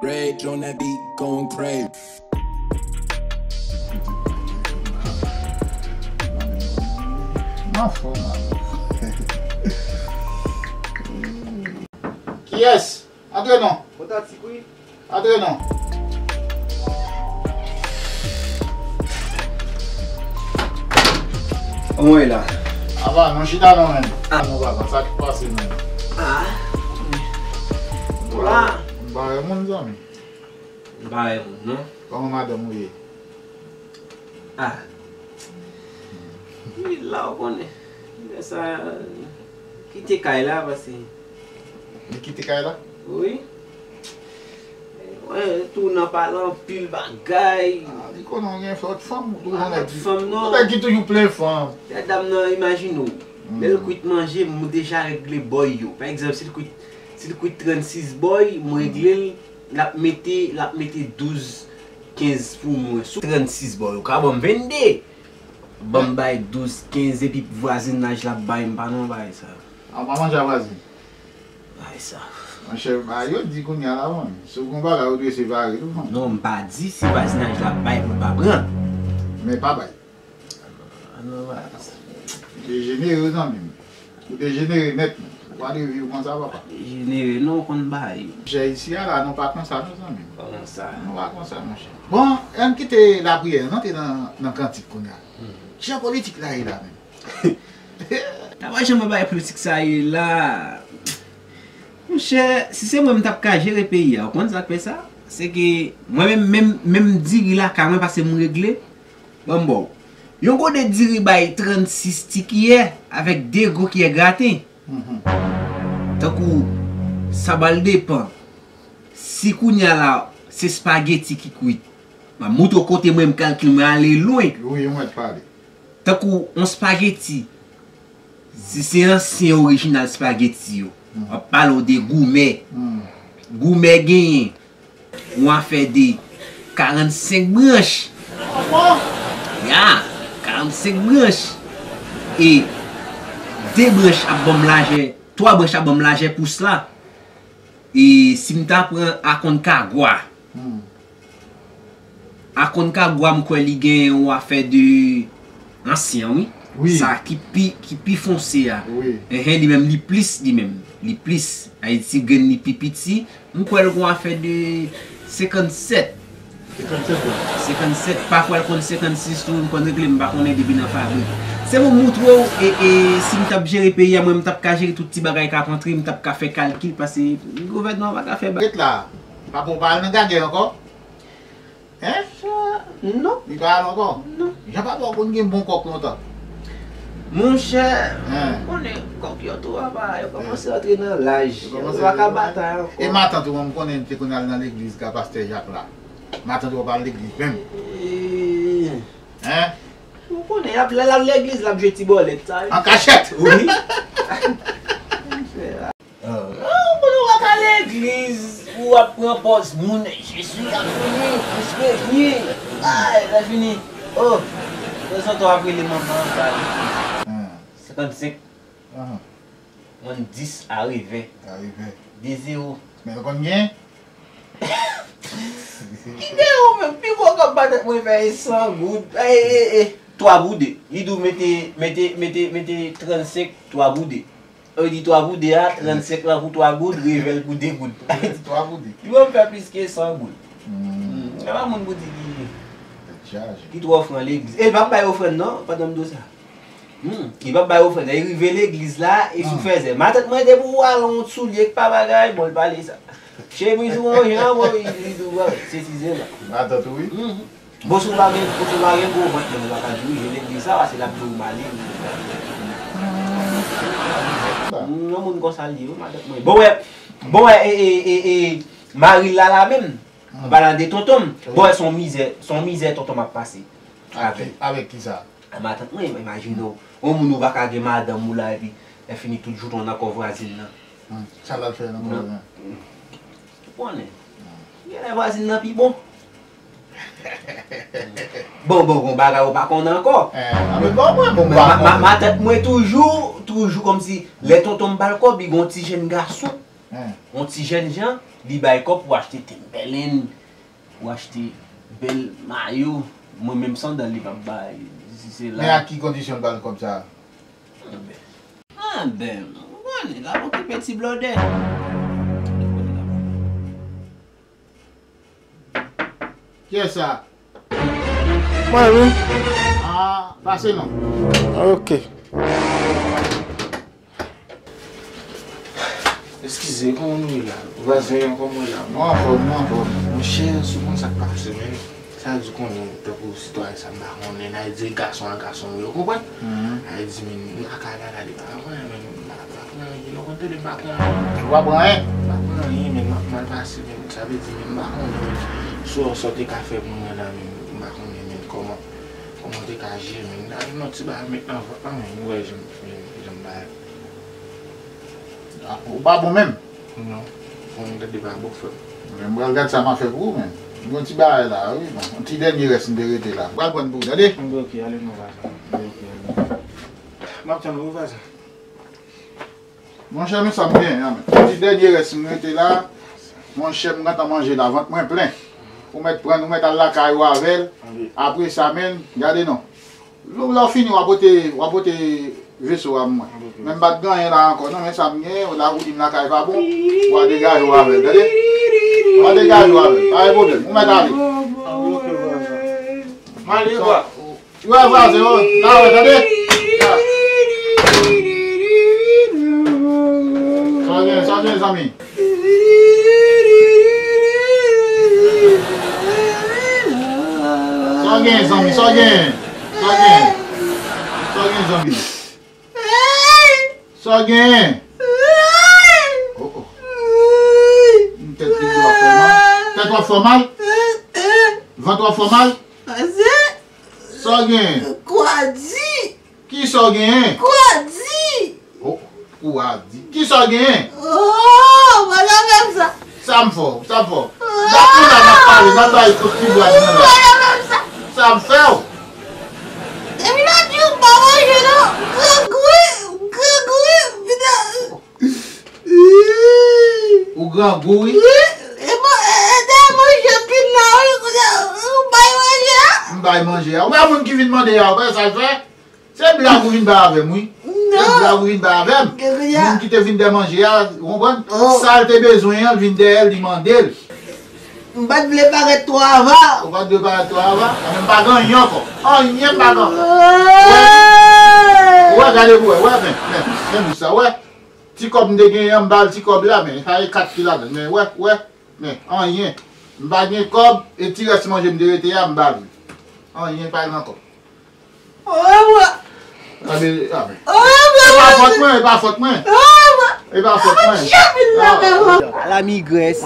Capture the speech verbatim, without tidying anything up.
Rage on that beat, gon' crazy. Mwen anfòm, mwen. Kiyès? Antre non. Antre non. Kòman w ye la? Apa, non, chita non, menm. Ah non, papa, sa k pase, menm? Ah. Ou la? M pa wè moun, zanmi. M pa wè moun, non. Kòman madanm ou ye? Ah. Li la, ou konnen. Lè sa, kite kay la, paske. Li kite kay la? Wi. Mwen tou nan pale anpil bagay. Ah, li konnen w gen lòt fanm, ou toujou nèg ki, fanm, non. Ou nèg ki toujou plen fanm. Dam nan, imajine w. Lè l kwit manje, m deja regle bòy yo. Pa egzanp, si l kwit, si l kwit trannsis bòy, m regle l, l ap mete, l ap mete douz, kenz pou mwen. Sou trannsis bòy, ou ka ban m vennde. Ban m bay douz, kenz, epi vwazinaj la ap bay m, pa nan bagay sa. A, w pa manje a vwazin? Bagay sa. Monchè, a, yo di kounye a la, man. Si w gen bagay, ou dwe separe tou, man. Non, m pa di si vwazinaj la ap bay pou l pa pran. Men pa bay. A, non, bagay sa. Dejenere, zanmi m. Ou dejenere nèt, non. Ou pa dwe viv konsa, papa. Dejenere, non, ou konn bay. Monchè, isi a la, nou pa konsa, non, zanmi m. Pa konsa. Nou pa konsa, monchè. Bon, ann kite lapriyè, ann antre nan, nan kantik kounye a. Kijan politik la ye la, menm? N ap wè jan mwen bay politik sa ye la. Monchè, si se mwen, m t ap ka jere peyi a. Ou konn sa k fè sa? Se ke mwen menm, menm, menm diri lakay mwen, pase m regle. Ban m ba w. Yon gode diri bay trannsis ti kiyè avèk de gwo kiyè graten. Tankou, sa pral depann. Si kounye a la, se espageti ki kwit, m ap montre w kote mwen, m kalkil mwen ale lwen. Wi, ou mèt pale. Tankou yon espageti, si se ansyen orijinal espageti yo, m ap pale w de goumè. Goumè genyen yon afè de karannsenk branch. Ya, karannsenk branch. E de branch ap ban m lajè, twa branch ap ban m lajè pous la. E si m ta pran Aconcagua, Aconcagua, m kwè li gen yon afè de ansyen, wi. Wi. Sa ki pi, ki pi fonse a. Wi. Enhen, li menm, li plis, li menm. Li plis. Ayiti grenn li pi piti. M kwè l gon afè de senkannsèt. Senkannsèt, wi. Senkannsèt, pafwa l konn senkansis tou, m konn regle, m pa konnen depi nan fabrik. Se pou m montre w, e, e, si m t ap jere peyi a, mwen, m t ap ka jere tout ti bagay k ap antre, m t ap ka fè kalkil, paske gouvènman an pa ka fè bagay. Ret la, papa w pa al nan gagè ankò? Hein? Non. Li pa al ankò? Non. Jan papa w konn gen bon kòk lontan. Monchè, ou konnen kòk yo tou apa, yo kòmanse antre nan laj. Yo pa ka batay ankò. E matant ou, m konnen li te konn al nan legliz ka pastè Jak la. Matant ou pa al legliz menm. Hein? Ou konnen, y ap, lè l al legliz, l ap jwe ti bòlèt sa, wi. An kachèt? Wi. Ah, ou konnen w ap al legliz, ou ap pran pòz moun, Jezi ap vini, Kris revni. Ay, lè fini. Oh, tanzantan w ap rele manman an sa. Senkannsenk. Mwen dis a reven. A reven. De zewo. Men yo konn gen? Ki de ou menm? Pi gwo kòb matant mwen fè e san goud. E, e, e, twa pou de. Li di w mete, mete, mete, mete trannsenk, twa pou de. Yo di twa pou de a, trannsenk lan pou twa goud, reven l pou de goud. Twa pou de. Li ban m fè plis ke san goud. Hmm. Nan pa moun pou di ki, ki twò fran legliz. E l p ap bay ofrann non, pandan m di w sa. Hmm. Li p ap bay ofrann. Li rive legliz la, e sou fèzè. Matant mwen depi w al yon soulye k pa bagay, bon, l pale sa. Chemiz ou yon jan, bon, li, li di w, se ti zen la. Matant ou, wi. Hmm. Bon, si w pa gen, si w pa gen gwo vant, men ou pa ka dirije legliz sa, paske l ap di w mal ye. Yon moun konsa l ye, wi, matant mwen. Bon, wè, bon, wè, e, e, e, e, mari l la la menm, an palan de tonton m, bon, wè, se yon mizè, se yon mizè tonton m ap pase. Avèk, avèk kisa? A, matant mwen, imajine w, yon moun ou pa ka gen madanm ou la, epi lè fini tout jouton nan kò vwazin nan. Hmm. Sa l al fè nan kò vwazin nan? Ou konnen. Genlè vwazin nan pi bon. Bon, bon, gon bagay ou pa konnen ankò. Eh, a, men bon, mwen, bon, ma-, ma-, matant mwen toujou, toujou kòmsi, lè tonton m ba l kòb, li gon ti jèn gason. Yon ti jèn jan, li bay kòb pou achte Timberland, pou achte bèl mayo. Mwen menm sandal li p ap bay. Si se la. Men ak ki kondisyon l ba l kòb sa a? Anben. Anben, ou konnen, l ap okipe ti blòdè. Kiyès sa? Mwen menm. Ah, pase non. Ok. Eskize, kòman nou ye la? Vwazen an, kòman w ye la? Nou anfòm, nou anfòm. Monchè, si w konn sa k pase, men, sa di konnen, tankou sitwayen sa, m pa konnen, n a di gason a gason, ou konprann? Mhm. Ay di, men, m pa ka gade pa pran, men, m pa, pa pran anyen, non, konn tande m pa pran anyen. Ou pa pran anyen? M pa pran anyen, men, m ap mal pase, men, sa vle di, men, m pa konnen, men, si w, sa w te ka fè pou mwen la, men, m pa konnen, men, kòman, kòman w te ka jere, men, la, non, ti bagay met nan vant lan, men, ou wè, jan, jan, jan m bagay. Ah, ou pa bon menm? Non. Fò m gade pa bon frè m. Men m pral gad sa m a fè pou ou, men. M gen yon ti bagay la, wi, bon. Yon ti dènye rès m te rete la. M pral pran pou ou, tande? M bloke, ale non, pa sa. M bloke, ale non. M ap tann ou, pa sa. Monchè, men sa m genyen an, men. Yon ti dènye rès m rete la. Monchè, m gentan manje la, vant mwen plen. Ou mèt pran, ou mèt al lakay ou avè l. Apre sa, men, gade non. Lè w fini, w a pote, w a pote veso a mwen. Men m pa t gen anyen la ankò, non, men sa m gen, lakouri m lakay pa bon, w a degaje w avè l, tande? W a degaje w avè l, pa gen pwoblèm, ou mèt ale. M ale, bwa. Ou wè vwazen, o, n a wè, tande? Sa w gen, sa w gen, zanmi? Sa w gen, zanmi? Sa w gen? Sa w gen? Sa w gen, zanmi? Sa w gen? Oh, oh. Tèt li w ap fè mal. Tèt w ap fè w mal? Vant w ap fè w mal? Sa w gen? Kwa di? Kisa w genyen? Kwa di? Oh, ou a di. Kisa w genyen? Oh, mwen la menm sa. Sa m fè w, sa m fè w. N ap pran la, n ap pale, n ap pale kout pi bwa di nan la. Mwen la menm sa. Sa m fè w? Epi nan di w pa manje non. Grangou, grangou, vide. Ou grangou, wi. Wi, e man-, e, e dèyè manje m vin la, wi, kounye a, ou bay manje a? M bay manje a. Ou pa moun ki vin mande a, ou pa sa l fè? Se blag ou vin bay avè m, wi. Se blag ou vin bay avè m. Moun ki te vin dèyè manje a, ou konprann? Sa l te bezwen an, l vin dèyè l, li mande l. M pa t vle parèt twò ava. Ou pa t vle parèt twò ava? Anben, m pa gen anyen ankò. Anyen m pa gen ankò. Ou wè? Ou wè, gade pou wè. Ou wè, men, men, men, men sa, ou wè? Ti kòb m te genyen an, m ba l ti kòb la, men, sa e kat ki ladan l. Men, ou wè, ou wè, men, anyen. M pa gen kòb, e ti rès manje m te rete a, m ba l. Anyen pa gen ankò. Orevwa. Anben, anben. Orevwa. E pa fòt mwen, e pa fòt mwen. Orevwa. E pa fòt mwen. Ala migrès.